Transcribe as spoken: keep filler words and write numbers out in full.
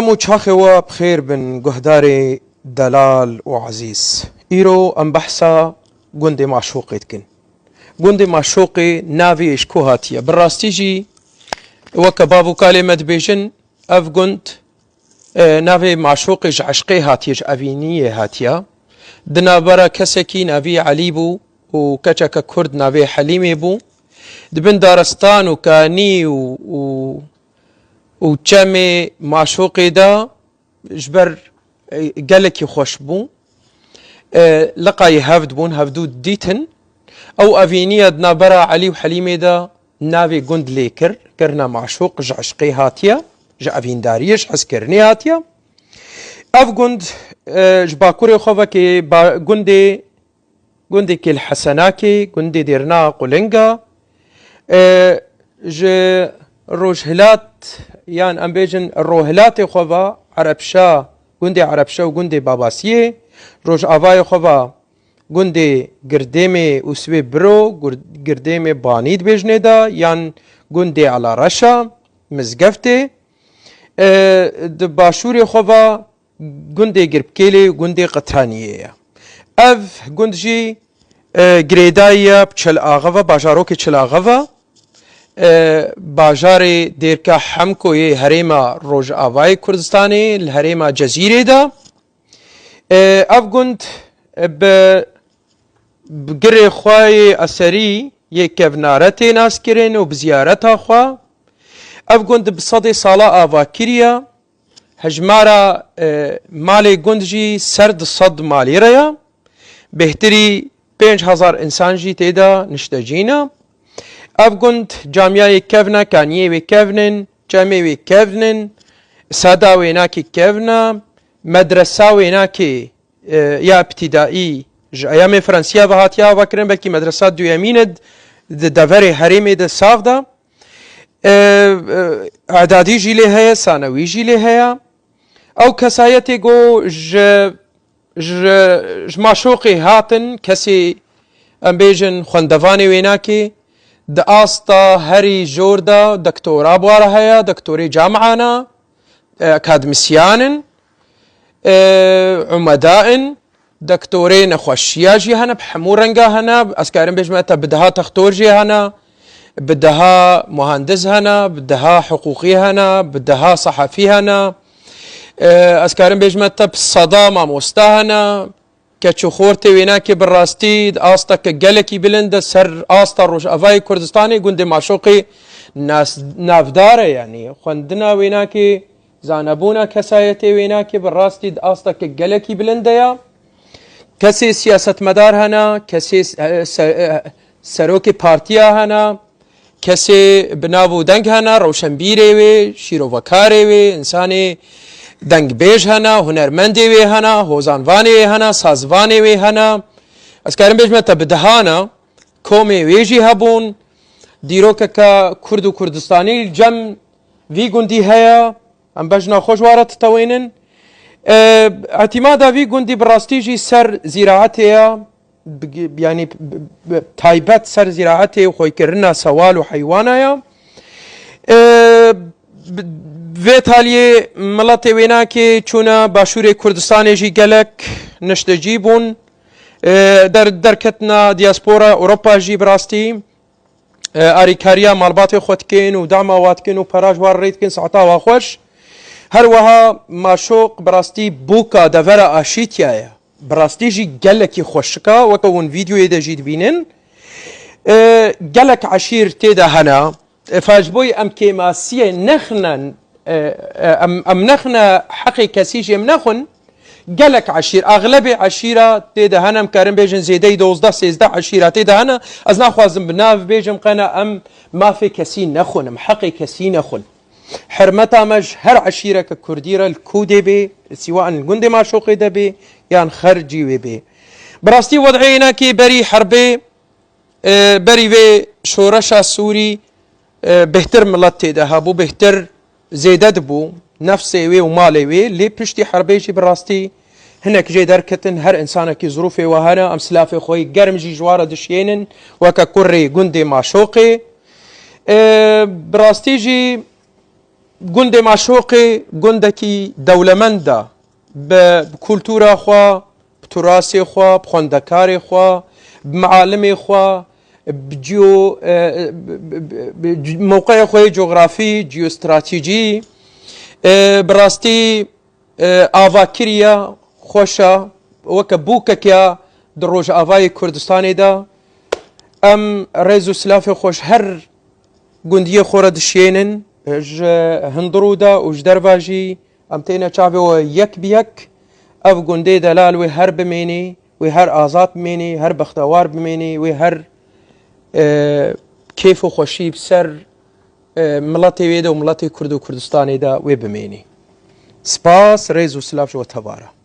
Em û çaxê we bi xêr bin, guhdarê delal û ezîz. Îro em behsa gundê Maşoqê dikin. Gundê Maşoqê navê ji ku hatiye? Bi rastî jî weke bav û kalê me dibêjin, ev gund, e, navê Maşoqê ji eşqê hatiye, ji evîniyê hatiye. Di navbera kesekî navî Elî bû û keçeke kurd navê Helîmê bû. Di bin daristan û kanî û, û, û çemê Maşoqê de ji ber, e, gelekî xweş bû. E, liqayê hev dibûn, hevdû didîtin. Ew evîniya di navbera Elî û Helîmê de navê gund lê kir, kirine Maşoq, ji eşqê hatiye, ji evîndariyê, ji hezkirinê hatiye. Ev gund, e, ji bakurê xwe vekê ba-, gundê, gundê Kêl Hesenakê, gundê Dêrina Qulinga, e, ji rojhilat, yan em bêjin rohilatê xwe ve Erebşa, gundê Erebşa û gundê Babasiyê, rojavayê xwe ve gundê Girdêmê Ûswê Biro, gur-, Girdêmê Banî dibêjinê de, yan gundê Elareşa, Mizgeftê, e, di başûrê xwe ve gundê Girpkêlê û gundê Qitraniyê ye. Ev gund jî, e, girêdayî ye bi Çil Axa ve, bajarokê Çil Axa ve. E, bajarê Dêrka Hemko yê herêma Rojavayê Kurdistanê, li herêma Cezîrê de. E, ev gund, e, bi, bi girê xwe yê eserî yê kevnare tê naskirin û bi ziyareta xwe. Ev gund bi sedê sala ava kiriye. Hejmara, e, malê gund jî ser du sed malê re ye. Bêhtirî pênc hezar însan jî tê de niştecî ne. Ev gund camiyayê kevn e, kaniyê wê kevn in, çemê wê kevn in, seda wênakê kevn e, medresa wênakê, e, ya îbtîdaî ji eyamê Fransiya ve hatiye avakirin, belkî medresa duyemîn e di deverê herêmê de sax de. E, e, Edadî jî lê heye, sanewî jî lê heye. Ew kesayetê ku ji, ji, ji Maşoqê hatin, kesê, em bêjin, xwendevanê wênakê, di asta herî jor de doktora bi wa re heye, doktorê camia ne, e, akademîsyan in, e, umeda in, doktorê nexweşiya jî hene, bi hemû renga hene, ez karim bêjim te bi deha textor jî hene, bi deha muhandis hene, bi deha hiqûqî hene, bi deha sehefî hene. E, ez karim bêjim te bi seda mamosta hene. Keç û xortê wênakê bi rastî di asteke gelekî bilind de ser asta Rojavayê Kurdistanê gundê Maşoqê nas-, navdar e, yanî xwendina wênakê, zanebûna kesayetê wênakê bi rastî di asteke gelekî bilind de ya. Kesê siyasetmedar hene, kesê se-, se-, serokê partiya hene, kesê bi nav û deng hene, rewşenbîrê wê, şîrovekarê wê, însanê dengbêj hene, hunermendê wê hene, hozanvanê wê hene, sazvanê wê hene. Ez karim bêjime te bi dehana komê wê jî hebûn. Dîrokeke Kurd û Kurdistanî li cem vî gundî heye. Em bejna xwe ji wa re ditewênin. E, Îtîmada vî gundî bi rastî jî ser zîraetê ye. Bi-, yanî b-, b-, taybet ser zîraetê û xwekirina sewal û heywana ye. E, bi-, vê taliyê miletê wênakê çûne Başûrê Kurdistanê jî gelek niştecî bûn. E, der-, derketina diaspora Ewropa jî bi rastî, e, arîkariya malbatê xwe dikin û dema wa dikin û pera ji wan rê dikin, saeta wa xweş. Her wiha Maşoq bi rastî bûka devera Aşîtiya ye. Bi rastî jî gelekî xweşik e, weke hûn vîdyoyê de jî dibînin. E, gelek eşîr tê de hene. E, fa ji bo em kêmasiyê nexne, e, e, em, em nexne heqê kesî jê em nexwin. Gelek eşîr, axlebê eşîra tê de hene, em karin bêjin zêdeyî dozdeh sêzdeh eşîra tê de hene. Ez naxwazim bi nav bêjim, qena em mafê kesî nexwin, em heqê kesî nexwin. Hermeta me ji her eşîreke kurdî re li ku dê bê, siwa in li gundê Maşoqê de bê, yan xercî wê bê. Bi rastî wed'ê înakê berî herbê, e, berî vê şoreşa Sûrî, e, bêhtir milet tê de hebû, bêhtir zêde dibû, nefsê wê û malê wê, lê piştî herbê jî bi rastî hinek jê derketin, her însanekî zirûfê we hene, em silafê xwe yê germ jî ji wa re dişiyênin, weke kurê gundê Maşoqê. E, bi rastî jî Gundê Maşoqê gundekî dewlemend e. Bi, bi kultura xwe, bi turasê xwe, bi xwendekarê xwe, bi mialimê xwe, bi ciyo, e, bi, bi, bi, bi mewqeyê xwe yê cografî, ciyostratejî, e, bi rastî, e, avakirî ye, xweş e, weke bûkek e di Rojavayê Kurdistanê de. Em rêz û silafê xwe ji her gundiyê xwe re dişiyênin, ji hundirû de û ji derve jî. Em têne çavê we yek bi yek. Ev gundê delal wê her bimênî, wê her azad bimênî, her bextewar bimênî, wê her, e, kêf û xweşî bi ser, e, miletê wê de û miletê Kurd û Kurdistanê de wê bimênî. Spas, rêz û silav ji we tevara.